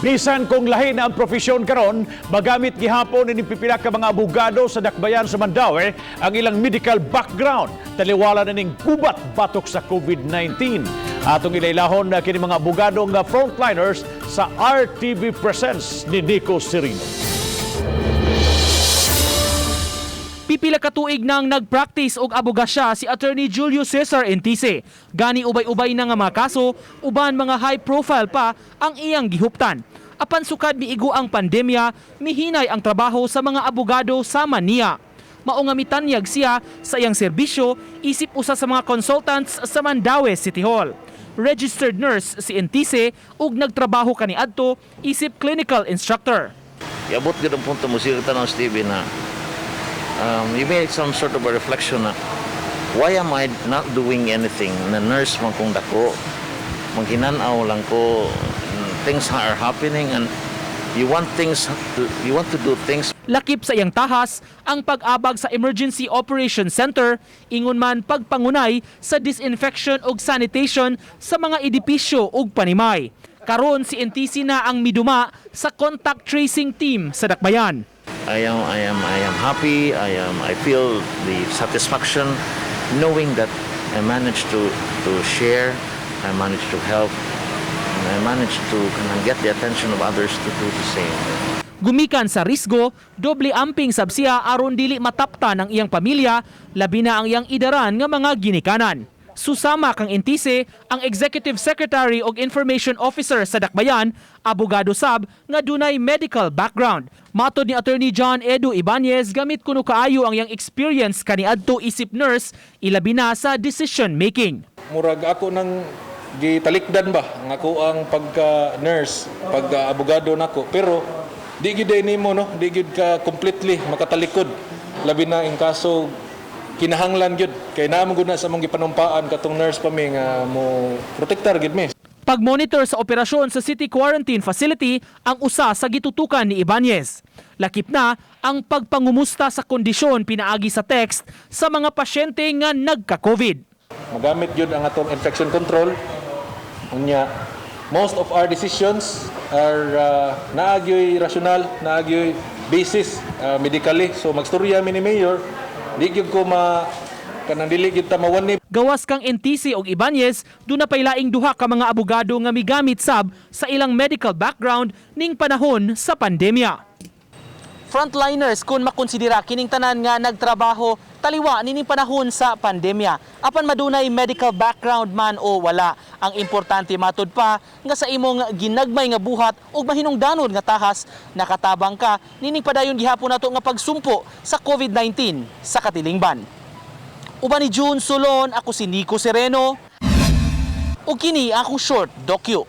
Bisan kung lahi na ang profesyon karon, magamit gihapon ni pipila ka mga abogado sa dakbayan sa Mandaue ang ilang medical background. Taliwala na ning gubat batok sa COVID-19. Atong ilailahon na kini mga abogado nga frontliners sa RTV Presents ni Nico Serino. Pipila ka tuig nang nagpractice og abogasya si Attorney Julio Cesar Entise. Gani ubay-ubay na nga mga kaso, uban mga high profile pa ang iyang gihuptan. Apan sukad miigo ang pandemya, mihinay ang trabaho sa mga abogado sama niya. Mao nga mitanyag siya sa iyang serbisyo isip usa sa mga consultants sa Mandaue City Hall. Registered nurse si Entise ug nagtrabaho kaniadto isip clinical instructor. Iabot gud ang punto mo siya tanong sa TV na you made some sort of a reflection na why am I not doing anything na nurse man kong dako, maghinanaw lang ko, things are happening and you want to do things. Lakip sa iyang tahas ang pag-abag sa Emergency Operations Center, ingon man pagpangunay sa disinfection ug sanitation sa mga edipisyo ug panimay. Karon si NTC na ang miduma sa contact tracing team sa Dakbayan. I am happy. I feel the satisfaction knowing that I managed to share, I managed to help, and I managed to kanang get the attention of others to do the same. Gumikan sa risgo, doble amping sab siya aron dili mataptan ang iyang pamilya, labi na ang iyang idaran nga mga ginikanan. Susama kang Entise ang Executive Secretary og Information Officer sa Dakbayan, abogado sab nga dunay medical background. Matod ni Attorney John Edu Ibanez, gamit kuno kaayo ang iyang experience kaniadto isip nurse, ilabi na sa decision making. Murag ako nang gitalikdan ba ang ako ang pagka nurse, pagka abogado nako, pero di gyud diay nimo, no, di gyud ka completely makatalikod, labi na in kaso kinahanglan gyud kay naa man gud na sa among gipanumpaan katong nurse pa mi nga mo protektar gyud mi. Pag-monitor sa operasyon sa City Quarantine Facility ang usa sa gitutukan ni Ibanez. Lakip na ang pagpangumusta sa kondisyon pinaagi sa text sa mga pasyente nga nagka-COVID. Magamit gyud ang atong infection control. Unya, most of our decisions are naa gyoy rational, naa gyoy basis medically. So magstorya mi ni mayor, di gyud ko ma kanang dili gyud ta mawani. Gawas kang NTC og Ibanez, duna pay laing duha ka mga abogado nga migamit sab sa ilang medical background ning panahon sa pandemya. Frontliners kung makonsidera kining tanan nga nagtrabaho taliwa nining panahon sa pandemya. Apan madunay medical background man o wala, ang importante matud pa nga sa imong ginagmay nga buhat ug mahinungdanon nga tahas, nakatabang ka nining padayon gihapon nato nga pagsumpo sa COVID-19 sa katilingban. Uban ni June Solon, ako si Nico Sereno. Ug kini akong short docu.